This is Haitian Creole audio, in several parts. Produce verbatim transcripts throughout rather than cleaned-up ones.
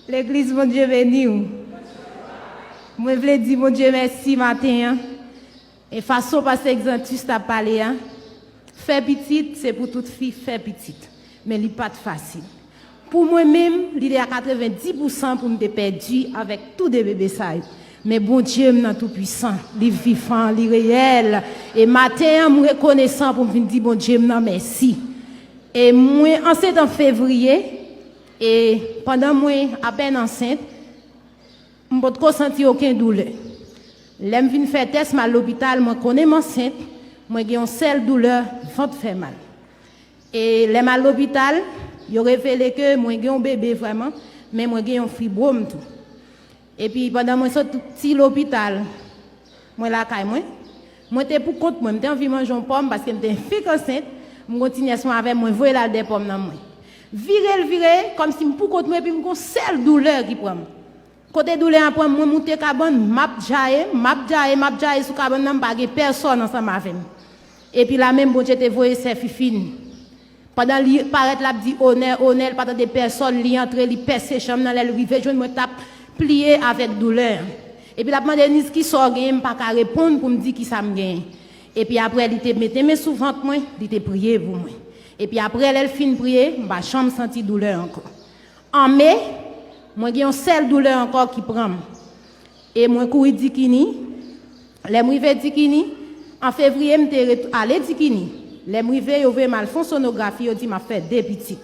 Legliz, Bondye beni w. Mwen vle di Bondye mèsi maten an. E fason pastè Exantus t ap pale a, fè pitit se pou tout fi fè pitit. Men li pa t fasil. Pou mwen menm, li te a katrevenndis pousan pou m te pèdi avèk tou de bebe sa yo. Men Bondye m nan toupwisan, li vivan, li reyèl. E maten an, m rekonesan pou m vin di Bondye m nan mèsi. E mwen ansent an fevriye, e pandan mwen apèn ansent, m potko santi okenn doulè. Lè m vin fè tès, m al lopital, mwen konnen m ansent, mwen gen yon sèl doulè, vant fè mal. E lè m al lopital, yo revele ke mwen gen yon bebe vrèman, men mwen gen yon fibwòm tou. Epi pandan mwen soti lopital, mwen lakay mwen, mwen te pou kont mwen, m te anvi manje yon pòm paske m te fenk ansent, m gon ti nyès mwen avè m, mwen voye l al dèyè pòm nan mwen. Vire l vire, kòmsi m pou kont mwen, epi m gon sèl doulè ki pran m. Kote doulè a pran m, mwen moute kabann, m ap djaye, m ap djaye, m ap djaye sou kabann nan, m pa gen pèsòn ansanm avè m. Epi la menm Bondye te voye sè Fifine. Pandan li parèt, l ap di onè, onè, li pa tande pèsòn, li antre, li pèse chanm nan, lè l rive jwenn mwen k t ap pliye avèk doulè an. Epi l ap mande, Eniz, kisa w genyen? M pa ka reponn pou m di kisa m genyen. Epi apre, li te mete men sou vant mwen, li te priye pou mwen. Epi apre, lè l fin priye, m pa janm santi doulè ankò. An me, mwen gen yon sèl doulè ankò ki pran m. E mwen kouri Dikini. Lè m rive Dikini, an fevriye, m te ret-, ale Dikini. Lè m rive, yo voye m al fè yon sonografi, yo di m ap fè de pitit.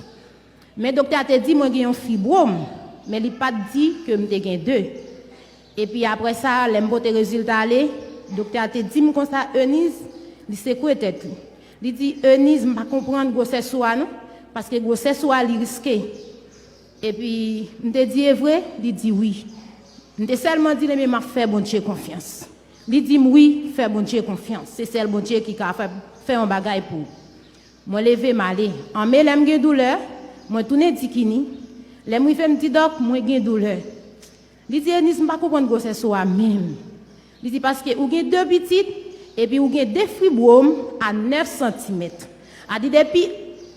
Men doktè a te di mwen gen yon fibwòm, men li pa t di ke m te gen de. Epi apre sa, lè m pote rezilta ale, doktè a te di m konsa, Eniz, li sekwe tèt li. Li di, Eniz, m pa konprann gwosès ou a non, paske gwosès ou a li riske. Epi, m te di, e vre? Li di, wi. M te sèlman di l, ebyen, m ap fè Bondye konfyans. Li di m, wi, fè Bondye konfyans. Se sèl Bondye ki ka fè, fè yon bagay pou ou. Mwen leve m ale. An me, lè m gen doulè, mwen tounen Dikini. Lè m rive, m di dòk, mwen gen doulè. Li di, Eniz, m pa konprann gwosès ou a menm. Li di, paske ou gen de pitit, epi ou gen de fibwòm a nèf santimèt. A di, depi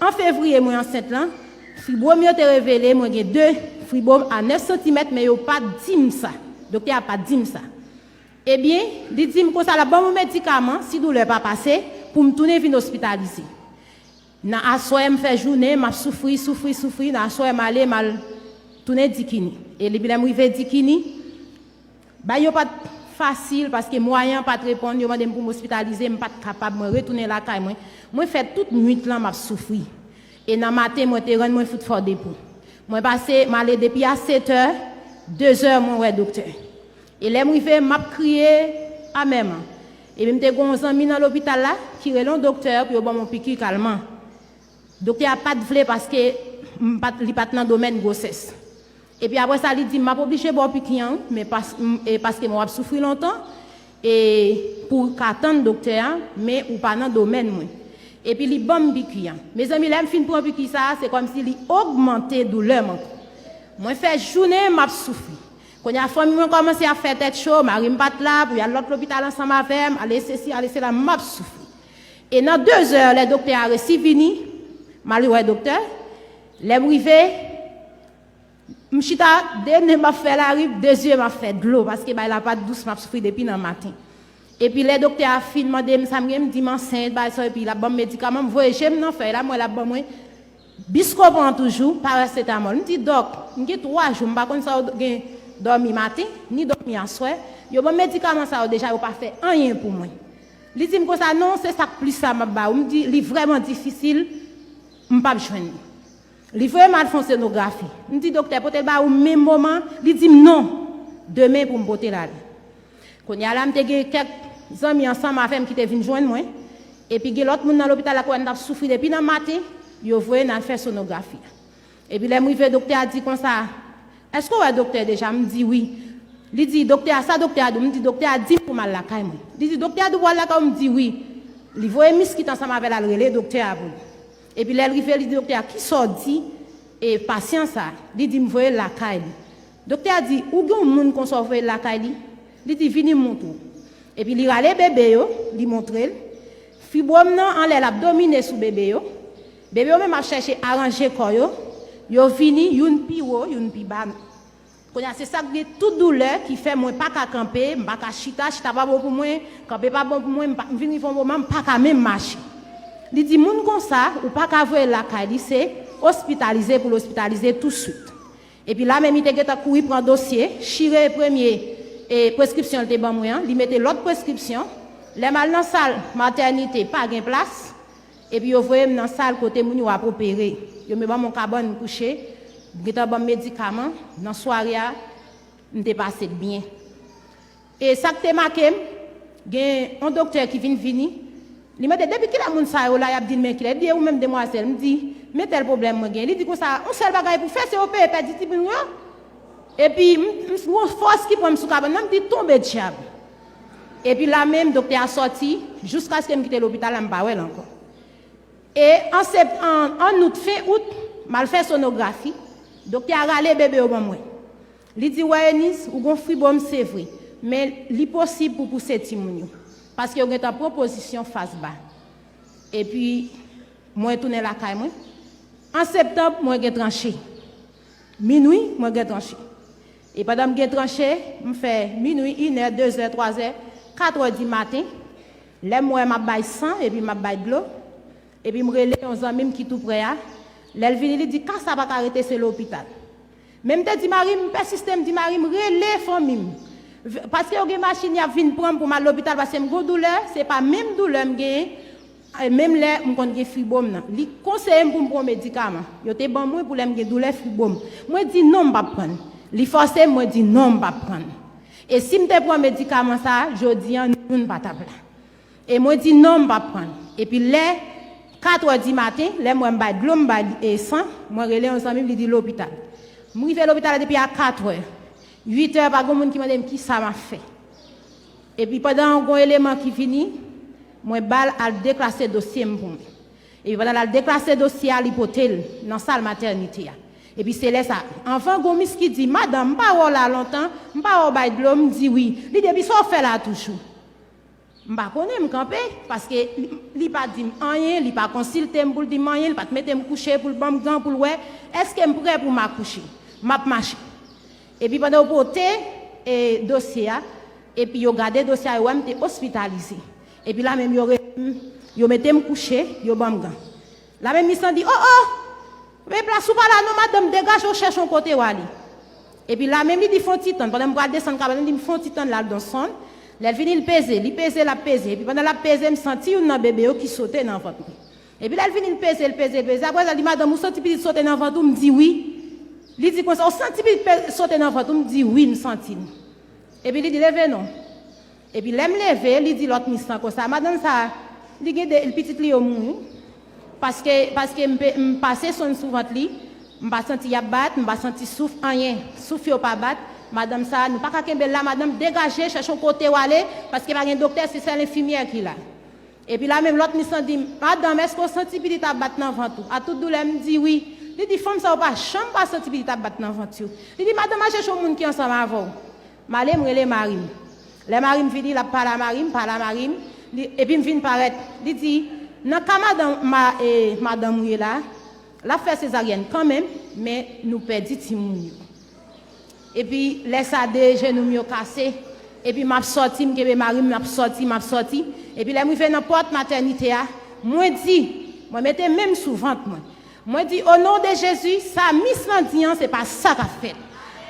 an fevriye mwen ansent lan, fibwòm yo te revele mwen gen de fibwòm a nèf santimèt, men yo pa t di m sa. Doktè a pa t di m sa. Ebyen, li di m konsa, l ap ban m yon medikaman, si doulè pa pase, pou m tounen vin ospitalize. Nan aswè, m fè jounen, m ap soufri, soufri, soufri. Nan aswè, m ale, m al tounen Dikini. E epi lè m rive Dikini, bagay yo pa t fasil, paske mwayen an pa t reponn, yo mande m pou m ospitalize, m pa t kapab, mwen retounen lakay mwen. Mwen fè tout nwit lan, m ap soufri. E nan maten, mwen te rann mwen fout fò depo. Mwen pase, m ale depi a sèt è, de zè, mwen wè doktè. E lè m rive, m ap kriye amèman. Epi m te gen yon zanmi nan lopital la ki rele yon doktè pou yo ban m yon piki kalman. Doktè a pa t vle paske m pa t, li pa t nan domèn gwosès. Epi apre sa, li di m, m ap oblije ba w piki an, wi, men pas, m, e paske w ap soufri lontan, e pou w ka tann doktè a, men ou pa nan domèn mwen. Epi li ban m piki an. Mezanmi, lè m fin pran piki sa a, se kòmsi li ogmante doulè m ankò. Mwen fè jounen, m ap soufri. Kounye a, fanmi mwen kòmanse ap fè tèt cho, mari m pa t la, pou y al lòt lopital ansanm avè m, ale sesi, ale sela, m ap soufri. E nan de zè, lè doktè a resi vini, m al wè doktè. Lè m rive, m chita, de nen m ap fè lari, de zye m ap fè dlo, paske bagay la pa t dous, m ap soufri depi nan maten. Epi lè doktè a fin mande m sa m gen, m di m ansent, bagay sa, epi l ap ban m medikaman, m voye je m nan fèy la, m wè l ap ban mwen Buscopan toujou, parasetamòl. M di, dòk, m gen twa jou, m pa konn sa yo gen dòmi maten, ni dòmi aswè. Yo ban m medikaman sa yo deja, yo pa fè anyen pou mwen. Li di m konsa, non, se sa k plis la m ap ba ou. M di, li vrèman difisil, m p ap jwenn li. Li voye m al fè yon sonografi. M di, doktè, pote l ba ou menm moman? Li di m, non, demen pou m pote l ale. Kounye a la, m te gen kèk zanmi ansanm avè m ki te vin jwenn mwen. Epi gen lòt moun nan lopital la k wè n t ap soufri depi nan maten, yo voye n al fè sonografi a. Epi lè m rive, doktè a di konsa, èske w wè doktè deja? M di wi. Li di, doktè a, sa doktè a di w? M di, doktè a di m pou m al lakay mwen. Li di, doktè a di w pou w al lakay ou? M di wi. Li voye miskit ansanm avè l al rele doktè a pou li. Epi lè l rive, li di doktè a, kisa w di e pasyan sa a? Li di m voye l lakay li. Doktè a di, ou gen yon moun konsa w voye l lakay li? Li di, vini m montre w. Epi li rale bebe yo, li montre l. Fibwòm nan anlè l ap domine sou bebe yo. Bebe yo menm ap chèche aranje kò yo. Yo vini, youn pi wo, youn pi ba. Kounye a, se sa k gen tout doulè ki fè mwen pa ka kanpe, m pa ka chita, chita pa bon pou mwen, kanpe pa bon pou mwen, m pa, m vin rive yon moman, m pa ka menm mache. Li di, moun konsa, ou pa ka voye l lakay li, se ospitalize pou l ospitalize touswit. Epi la menm, li te gentan kouri pran dosye, chire premye e, preskripsyon l te ban mwen an, li mete lòt preskripsyon. Lè m al nan sal matènite, pa gen plas. Epi yo voye m nan sal kote moun yo ap opere. Yo met ban m yon kabann m kouche, gentan ban m medikaman. Nan sware a, m te pase l byen. E sa k te make m, gen yon doktè ki vin vini. Li mande, "Depi kilè moun sa yo la, y ap di n men kilè?" Li di, "E ou menm, demwazèl?" M di, "Men tèl pwoblèm mwen gen." Li di konsa, "Yon sèl bagay pou fè, se opere pèdi timoun yo." Epi, m, m, yon fòs ki pran m sou kabann nan, m di, "Tonbe dyab." Epi la menm, doktè a sòti, jiskaske m kite lopital la, m pa wè l ankò. E an sept, an, an out, fen out, m al fè sonografi. Doktè a rale bebe yo ban mwen. Li di, "Wè, Eunice, ou gon fibwòm, se vre, men li posib pou pouse timoun yo, paske yo gentan pran pozisyon fas ba." Epi, mwen tounen lakay mwen. An septanm, mwen gen tranche. Minwi, mwen gen tranche. E pandan m gen tranche, m fè minwi, inè, dezè, twazè, katrè di maten. Lè m wè m ap bay san, epi m ap bay dlo, epi m rele yon zanmi m ki tou prè a. Lè l vini, li di, "Ka sa pa ka rete, se lopital." Men m te di mari m, m pèsiste, m di mari m, "Rele fanmi m." V-, paske yo gen machin, y ap vin pran m pou m al lopital, paske m gon doulè, se pa menm doulè m genyen, e, menm lè m konn gen fibwòm nan. Li konseye m pou m pran medikaman. Yo te ban mwen pou lè m gen doulè fibwòm. Mwen di, "Non, m p ap pran l." Li fòse m, mwen di, "Non, m p ap pran l." E si m te pran medikaman sa a, jodi a, nou youn pa t ap la. E mwen di, "Non, m p ap pran l." Epi lè katrè di maten, lè m wè m bay dlo, m bay, e, san, mwen rele yon zanmi m, li di lopital. M rive lopital la depi a katrè. Uitè, pa gen moun ki mande m kisa m ap fè. Epi pandan yon eleman ki vini, mwen ba l al deklase dosye m pou mwen. Epi pandan l al deklase dosye a, li pote l nan sal matènite a. Epi se lè sa, anvan gon mis ki di, "Madanm, m pa wè w la lontan, m pa wè w bay dlo." M di, "Wi." Li di, "Epi sa w fè la toujou?" M pa konnen, m kanpe, paske li, li pa di m anyen, li pa konsilte m pou l di m anyen, li pa t mete m kouche pou l ban m gan pou l wè èske m prè pou m akouche. M ap mache. Epi pandan yo pote, e, dosye a, epi yo gade dosye a, yo wè m te ospitalize. Epi la menm yo rele m, yo mete m kouche, yo ban m gan. La menm mis lan di, "O, o! Men plas ou pa la non, madanm, degaje w, chèche yon kote w ale." Epi la menm li di, "Fè yon ti tann." Pandan m pral desann kabann, li di m, "Fè yon ti tann la, l donson." Lè l vini, li peze, li peze, l ap peze. Epi pandan l ap peze, m santi youn nan bebe yo ki sote nan vant mwen. Epi lè l vini, li peze, li peze, li peze. Apre sa, li di, "Madanm, ou santi pitit sote nan vant ou?" M di, "Wi." Li di konsa, "Ou santi pitit pe-, sote nan vant ou?" M di, "Wi, m santi l." Epi li di, "Leve non." Epi lè m leve, li di lòt mis lan konsa, "Madanm sa, li gen de, pitit li yo mouri. Paske, paske m pe-, m pase sonn sou vant li, m pa santi y ap bat, m pa santi souf, anyen. Souf yo pa bat. Madanm sa, nou pa ka kenbe l la, madanm, degaje, chèche yon kote w ale, paske pa gen doktè, se sèl enfimyè ki la." Epi la menm lòt mis lan di m, "Madanm, èske w santi pitit ap bat nan vant ou? A tout doulè?" M di, "Wi." Li di, "Fanm sa yo pa janm pa santi pitit ap bat nan vant yo." Li di, "Madanm, al chèche yon moun ki ansanm avè w." M ale, m rele mari m. Lè mari m vini, l ap pale a mari m, pale a mari m, li, epi m vin parèt. Li di, "Nan ka madanm, ma, e, madanm ou ye la, l ap fè sezaryèn kanmenm, men nou pèdi timoun yo." Epi lè sa, de jenou m yo kase. Epi m ap sòti, m kenbe mari m, m ap sòti, m ap sòti. Epi lè m rive nan pòt matènite a, mwen di, mwen mete men m sou vant mwen. Mwen di, "O non de Jezi, sa mis lan di an, se pa sa k ap fèt."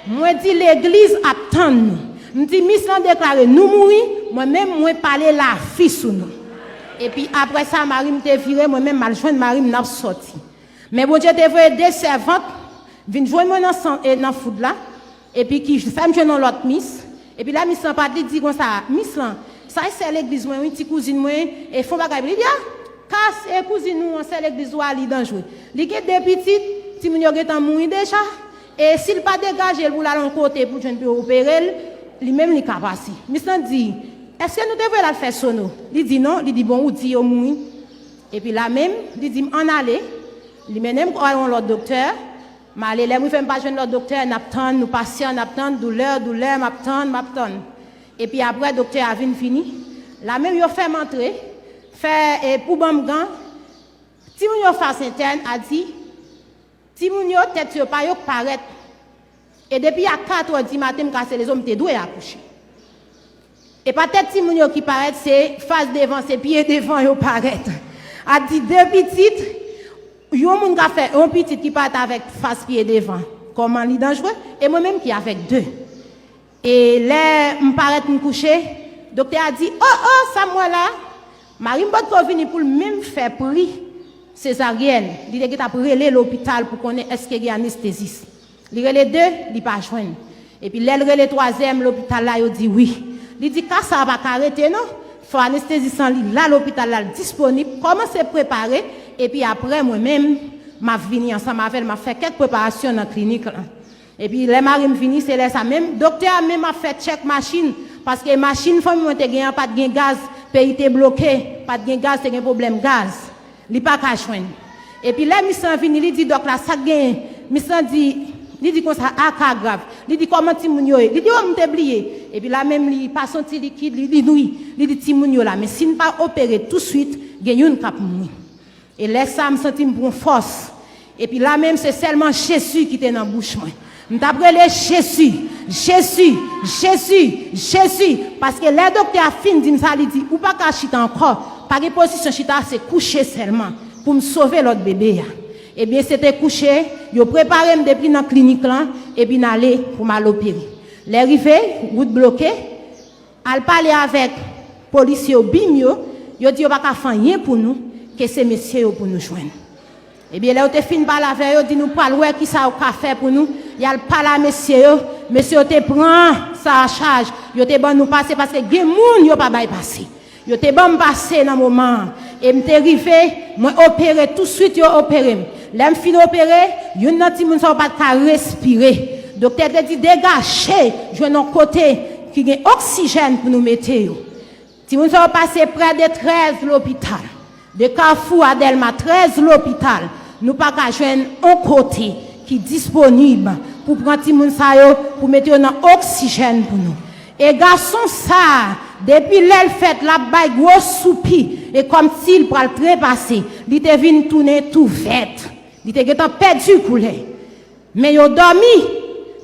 Mwen di, "Legliz ap tann nou." M di, "Mis lan deklare nou mouri, mwen menm mwen pale lavi sou nou." Epi apre sa, mari m te vire, mwen menm m al jwenn mari m, n ap sòti. Men Bondye te voye de sèvant vin jwenn mwen nan san, e, nan foud la, epi ki fè m jwenn yon lòt mis. Epi lè mis lan pa t, li di konsa, "Mis lan, sa e sè legliz mwen wi, ti kouzin mwen, e fè yon bagay pou li." Li di, "A, kas e kouzin ou an, sè legliz ou a, li danjre. Li gen de pitit, timoun yo gentan mouri deja, e si l pa degaje l pou l al yon kote pou jwenn pou yo opere l, li menm li ka pase." Mis lan di, "Èske nou te voye l al fè sono?" Li di, "Non." Li di, "Bon, ou di yo mouri." Epi la menm, li di m, "Ann ale." Li mennen m wè yon lòt doktè. M ale, lè m rive, m pa jwenn lòt doktè, n ap tann, nou pasyan, n ap tann, doulè, doulè, m ap tann, m ap tann. Epi apre, doktè a vin vini. La menm, yo fè m antre, fè, e, pou ban m gan. Timoun yo faz entèn a di, timoun yo, tèt yo pa yo k parèt. E depi a katrè di maten, m kase lezo, m te dwe akouche. E pa tèt timoun yo ki parèt, se fas devan, se pye devan yo parèt. A di de pitit, yon moun ka fè yon pitit ki parèt avèk fas pye devan. Kòman li danjre? E mwen menm ki avèk de. E lè m parèt m kouche, doktè a di, "O, o, sa m wè la?" Mari m potko vini pou l menm fè pri sezaryèn. Li te gentan ap rele lopital pou konnen èske gen anestezis. Li rele de, li pa jwenn. Epi lè l rele twazyèm lopital la, yo di wi. Li di, "Ka sa a pa ka rete non. Fò anestezis lan li la lopital la, l disponib. Kòmanse prepare, epi apre mwen menm, m ap vini ansanm avè l, m ap fè kèk preparasyon nan klinik lan." Epi lè mari m vini, se lè sa menm, doktè a menm ap fè tchèk machin, paske machin fanmi mwen te genyen an pa t gen gaz, peyi te bloke, pa t gen gaz, te gen pwoblèm gaz. Li pa ka jwenn. Epi lè misye an vini, li di dòk la, "Sa k genyen?" Misye an di, li di konsa, "A, ka grav." Li di, "Kòman timoun yo ye?" Li di, "O, m te bliye." Epi la menm li pase yon ti likid, li di, "Wi." Li di, "Timoun yo la, men si n pa opere touswit, gen youn k ap mouri." E lè sa a, m santi m pran fòs. Epi la menm, se sèlman Jezi ki te nan bouch mwen. M t ap rele, "Jezi, Jezi, Jezi, Jezi." Paske lè doktè a fin di m sa, li di, "Ou pa ka chita ankò. Pa gen pozisyon chita, se kouche sèlman pou m sove lòt bebe a." Ebyen, se te kouche, yo prepare m depi nan klinik lan, epi n ale pou m al opere. Lè rive, wout bloke, al pale avèk polisye yo, bim yo, yo di yo pa ka fè anyen pou nou, ke se mesye yo pou nou jwenn. Ebyen, lè yo te fin pale avè yo, di, "Nou pral wè kisa yo ka fè pou nou." Y al pale a mesye yo, mesye yo te pran sa an chaj, yo te ban nou pase, paske gen moun yo pa bay pase. Yo te ban m pase nan moman an, e m te rive, mwen opere, touswit yo opere m. Lè m fin opere, youn nan timoun sa yo pa t ka respire. Doktè te di, "Degaje, jwenn yon kote ki gen oksijèn pou nou mete yo." Timoun sa yo pase prè de trèz lopital. De Kafou a Dèlma, trèz lopital. Nou pa ka jwenn yon kote ki disponib pou pran timoun sa yo, pou mete yo nan oksijèn pou nou. E gason sa a, depi lè l fèt, l ap bay gwo soupi, e kòmsi l pral trepase. Li te vin tounen tou vèt. Li te gentan pèdi koulè. Men yo dòmi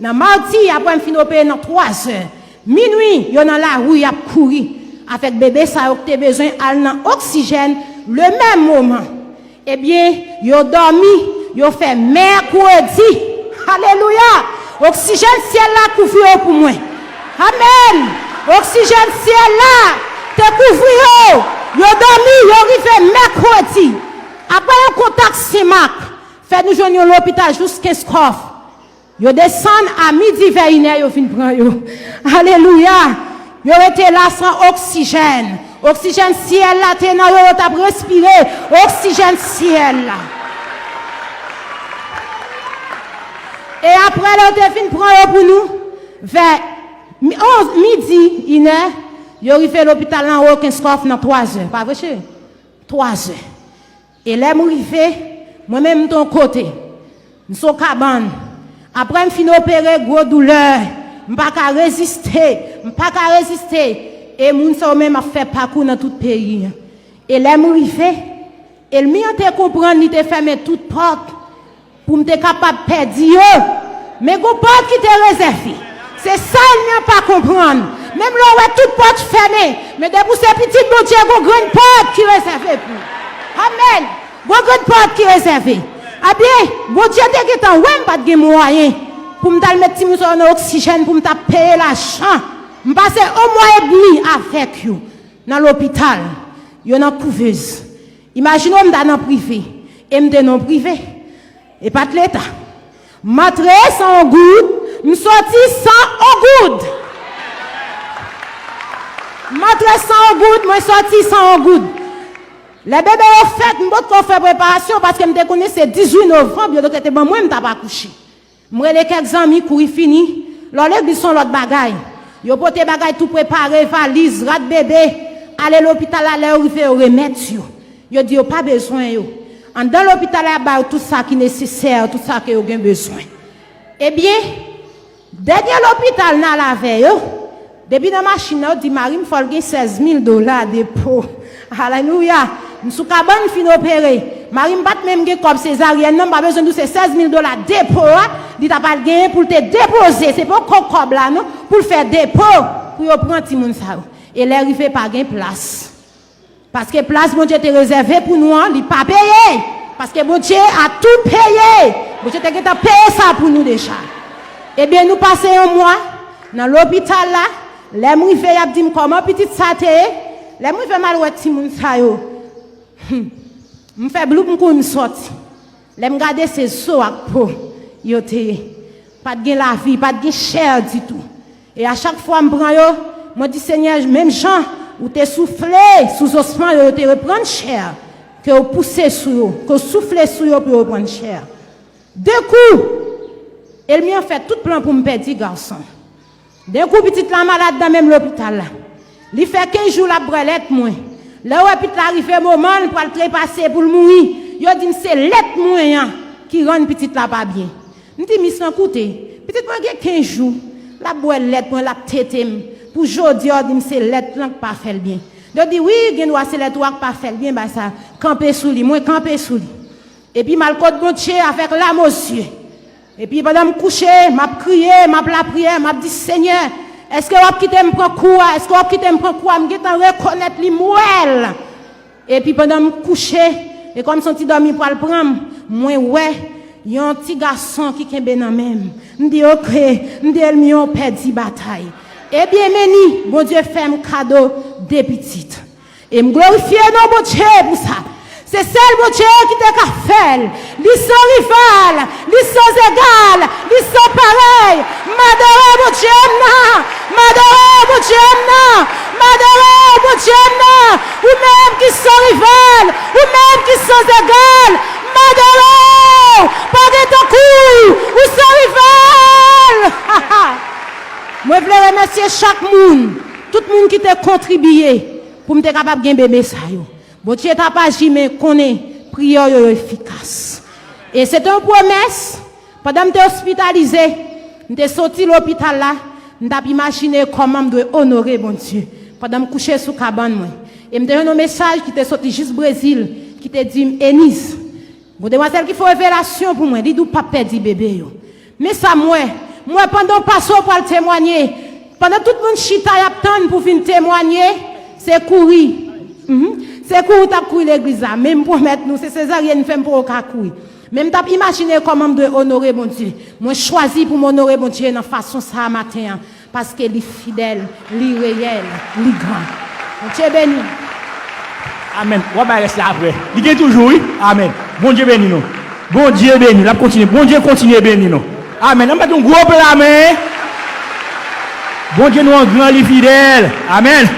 nan madi, apre m fin opere nan twazè. Minwi, yo nan lari, y ap kouri avèk bebe sa yo ki te bezwen al nan oksijèn le menm moman. Ebyen, yo dòmi, yo fè mèkredi. Alelouya! Oksijèn syèl la kouvri yo pou mwen. Amèn! Oksijèn syèl la te kouvri yo. Yo dòmi, yo rive mèkredi. Apre yon kontak Senmak, fè nou jwenn yon lopital jous Kenskòf. Yo desann a midi vè inè, yo vin pran yo. Alelouya! Yo rete la san oksijèn. Oksijèn syèl la te nan yo, yo t ap respire. Oksijèn syèl la. E apre, lè yo te vin pran yo pou nou, vè mi-, onz, midi, inè, yo rive lopital anwo Kenskòf nan twazè. Pa vre, cheri? Twazè. E lè m rive, mwen menm m t yon kote. M sou kabann. Apre m fin opere, gwo doulè. M pa ka reziste. M pa ka reziste. E moun sa yo menm ap fè pakou nan tout peyi an. E lè m rive, ènmi an te konprann, li te fèmen tout pòt pou m te kapab pèdi yo. Men gon pòt ki te rezève. Se sa ènmi an pa konprann. Menm lè w wè tout pòt fèmen, men depi w se pitit Bondye, gon grenn pòt ki rezève pou ou. Amèn. Gon grenn pòt ki rezève. Ebyen, Bondye te gentan wè m pa t gen mwayen pou m t al met timoun sa yo nan oksijèn, pou m t ap peye lajan. M pase yon mwa edmi avèk yo nan lopital. Yo nan kouvèz. Imajine w, m ta nan prive. E m te nan prive. E pa t Leta. M antre san yon goud, m soti san yon goud. M antre san yon goud, mwen soti san yon goud. Lè bebe yo fèt, m potko fè preparasyon paske m te konnen se dizuit novanm, yo doktè te ban mwen, m t ap akouche. M rele kèk zanmi, kouri fini. Lò legliz se yon lòt bagay. Yo pote bagay tou prepare, valiz, rad bebe, ale lopital la, lè yo rive, yo remèt yo. Yo di yo pa bezwen yo. Anndan lopital la, y ap ba yo tout sa ki nesesè, tout sa ke yo gen bezwen. Ebyen, dènye lopital n al avè yo, depi nan machin nan, yo di mari m fò l gen sèz mil dola depo. Alelouya! M sou kabann, m fin opere. Mari m pa t menm gen kòb sezaryèn non, m pa bezwen di w se sèz mil dola depo a, li ta pral genyen pou l te depoze, se poko kòb la non, pou l fè depo, pou yo pran timoun sa yo. E lè rive pa gen plas. Paske plas Bondye te rezève pou nou an, li pa peye. Paske Bondye a tou peye. Bondye te gentan peye sa pou nou deja. Ebyen, nou pase yon mwa nan lopital la. Lè m rive, y ap di m kòman pitit sa te ye. Lè m rive, m al wè timoun sa yo. Hmm. M fè bloup, m kouri, m sòti. Lè m gade, se zo ak po yo te ye. Pa t gen lavi, pa t gen chè ditou. E a chak fwa m pran yo, mwen di, Senyè, menm jan ou te soufle sou zosman yo, yo te reprann chè, ke w pouse sou yo, ke w soufle sou yo pou yo reprann chè. De kou, ènmi an fè tout plan pou m pèdi gason. De kou, pitit la malad nan menm lopital la. Li fè kenz jou l ap bwè lèt mwen. Lè w wè pitit la rive moman l pral trepase pou l mouri, yo di m se lèt mwen an ki rann pitit la pa byen. M di, Mis lan, koute, pitit mwen gen kenz jou, l ap bwè lèt mwen, l ap tete m. Pou jodi a, w di m se lèt lan k pa fè l byen. Yo di, wi, gendwa se lèt ou a k pa fè l byen, bay sa, kanpe sou li. Mwen kanpe sou li. Epi m al kot Bondye avèk lam o zye. Epi pandan m kouche, m ap kriye, m ap lapriyè, m ap di, Senyè, èske w ap kite m pran kou a? Èske w ap kite m pran kou a? M gentan rekonèt li, m wè l. Epi pandan m kouche, e kòm se yon ti dòmi pral pran m, mwen wè yon ti gason ki kenbe nan men m. M di, oke, m di, ènmi an pèdi batay. Ebyen, men ni, Bondye fè m kado de pitit. E m glorifye non Bondye pou sa. Se sèl Bondye ki te ka fè l. Li san rival, li san egal, li san parèy. M adore Bondye m nan, m adore Bondye m nan, m adore Bondye m nan. Ou menm ki san rival, ou menm ki san egal, m adore w. Pa gen tankou w, ou san rival. Mwen vle remèsye chak moun, tout moun ki te kontribye pou m te kapab gen bebe sa yo. Bondye t ap aji, men konnen priyè yo efikas. E se te yon pwomès, pandan m te ospitalize, m te soti lopital la, m t ap imajine kòman m dwe onore Bondye pandan m kouche sou kabann mwen. E m te jwenn yon mesaj ki te soti jis Brezil, ki te di m, Enis, gon demwazèl ki fè yon revelasyon pou mwen, li di w p ap pèdi bebe yo. Men sa m wè, m wè pandan w pase w pral temwanye, pandan tout moun chita y ap tann pou vin temwanye, se kouri. Mhm. Se kouri w t ap kouri legliz la, men m pwomèt nou, se sezaryèn fè m poko ka kouri. Men m t ap imajine kòman m dwe onore Bondye. Mwen chwazi pou m onore Bondye nan fason sa a maten an. Paske li fidèl, li reyèl, li gran. Bondye beni. Amèn. W ap bay rès la apre. Li gen toujou, wi. Amèn. Bondye beni nou. Bondye beni. L ap kontinye. Bondye kontinye beni nou. Amèn. Ann mete yon gwo pla men. Bondye nou an gran, li fidèl. Amèn.